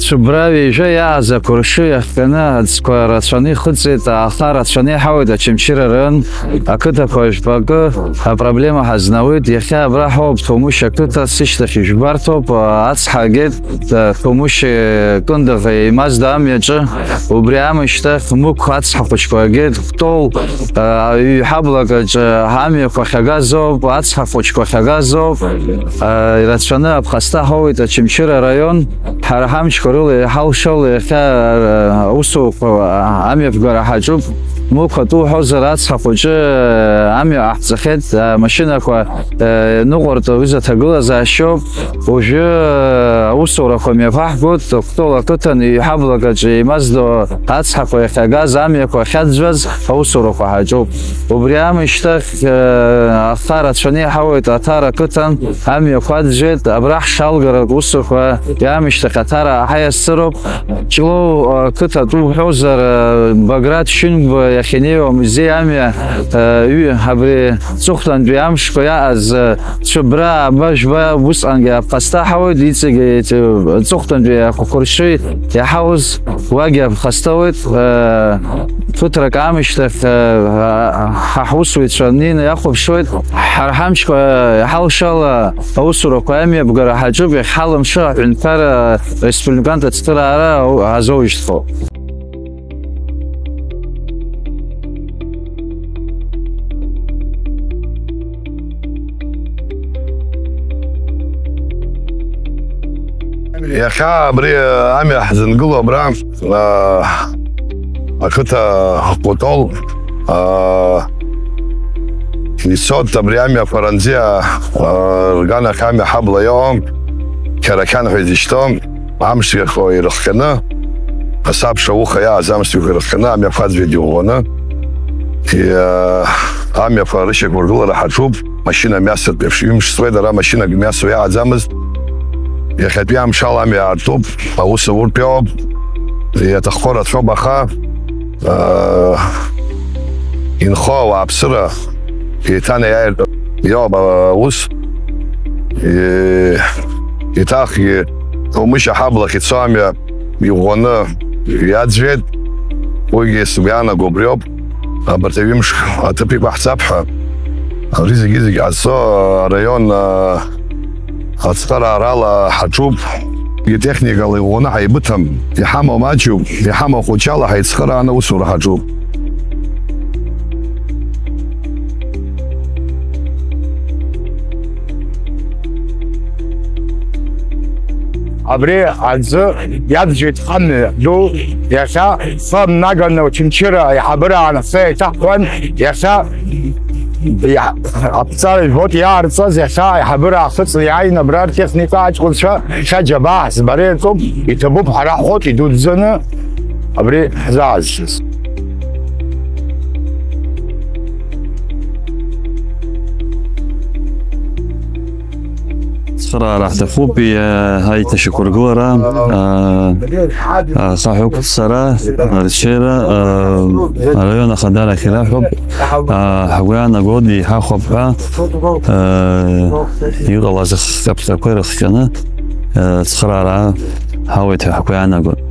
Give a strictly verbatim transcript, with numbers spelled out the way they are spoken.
Цәыббра ҩажәа иааз ақәыршы иахҟьаны аӡқәа рацәаны ихыҵит, аха рацәаны иҳауеит Очамчыра район ақыҭақәа жәпакы апроблема ҳазнауеит. Иахьа абра ҳауп Ҭоумышь ақыҭа, сышьҭахь ижәбарҭоуп, ацҳа агеит, Ҭоумышь Кындыӷ еимаздо амҩаҿы, убри аамышьҭахь Мықә ацҳа хәыҷқәа агеит, Кәтол, ҩҳаблак аҿы амҩақәа ахьагаз ауп, ацҳа хәыҷқәа ахьагаз ауп, ирацәаны аԥхасҭа ҳауеит Очамчыра араион. Ҳара ҳамчқәа рыла иҳалшало иахьа, а, аусурақәа, а, амҩаԥгара ҳаҿуп. Мықә атәы уҳәозар, ацҳа хәыҷы, а, амҩа ҟаҳҵахьеит, а, машьынақәа, а, ныҟәартә аҩыза аҭагылазаашьоуп. Уажәы, а, аусурақәа мҩаԥаҳгоит, Кәтол ақыҭан иҳаблак аҿы еимаздо ацҳақәа иахьагаз амҩақәа ахьаӡәӡәаз аусурақәа ҳаҿуп. Убри аамышьҭахь, Аха рацәаны иҳауеит Аҭара ақыҭан амҩақәа аӡәӡәеит, абра ҳшалгарак усурқәа иаамышьҭахь Аҭара ҳаиасыроуп. Ҷлоу ақыҭа атәы уҳәозар, Баграт Шьынқәба иахьанеиуа амузеи амҩа, ҩы, абри ҵыхәтәантәи амшқәа иаҟаз, Цәыббра, Аба, Жәба, усҟангьы аԥхасҭа ҳауеит, иҵегьы ҵыхәтәантәи ахәақәыршәы иаҳауз уагьы аԥхасҭа ауеит. Ԥыҭрак аамышьҭахь, ҳа ҳусуҩцәа неины иахәаԥшуеит. Ҳара ҳамчқәа иҳалшала аусурақәа амҩаԥгара ҳаҿуп, иахьҳалымшо аҳәынҭқарра республикантә ацхыраара ҳазоужьҭхоуп. Иахьа абри амҩа ҳзынгыло абра, аа, ақыҭа Кәтол, аа, ицоит абри амҩа Фаранӡиа, аа, рганахь амҩа ҳабла иҟоу, Қьарақьан ҳәа изышьҭоу. Амшгьы ирыхҟьаны, асабша ауха иааз амшгьы ирыхҟьаны, амҩақәа аӡәӡәеит иӷәӷәаны. Иа-, амҩақәа рышьақәыргылара ҳаҿуп, машьына мҩасыртә еиԥш ҩымш ҵуеит, ара машьынак мҩасуа иаҟаӡамызт. Иахьатәи амшала амҩа аартуп, аус ауртә иоуп, иаҭаххо рацәоуп, аха, аа, инхо ауааԥсыра еиҭанеиааиртә иоуп аус. Е-, еиҭахгьы Ҭоумышь аҳаблахь ицо амҩа иӷәӷәаны иаӡәӡәеит. Уигьы сгәы иаанаго убриоуп. Абарҭ аҩымш аҭыԥ иқәаҳҵап ҳәа, ари зегьы-зегьы ҟазҵо араион, а, ацхыраарала ҳаҿуп. Техникала иӷәӷәаны ҳаибыҭам. Иҳамоу маҷуп, иҳамоу хәыҷала ҳаицхырааны аусура ҳаҿуп. Абри аӡы иаӡәӡәеит амҩа ду, иахьа хы наганы Очамчыра аиҳабыраан асы еиҭаҳҳәан, иахьа иа-, аԥҵара жәбоит иаарҵаз, иахьа аиҳабыра ахыҵны иааины абра ртехника аҷкәынцәа шьа џьабаа ҳзбара иаҿуп, иҭабуп ҳара ҳхәыҷ идуӡӡаны абри ҳзаазшаз. Цхыраара ҳҭахуп, иа-, аиҭашьақәыргылара, аа, аа, хаҳәуп сара, арҽеира, аа, араион ахадарахь ираҳәоуп, аа, ҳгәы иаанагоит, еиҳахәап ҳәа, аа, иҟалаз ахкаԥҭақәа ирыхҟьаны, аа, цхыраара ҳауеит ҳәа ҳгәы иаанагоит.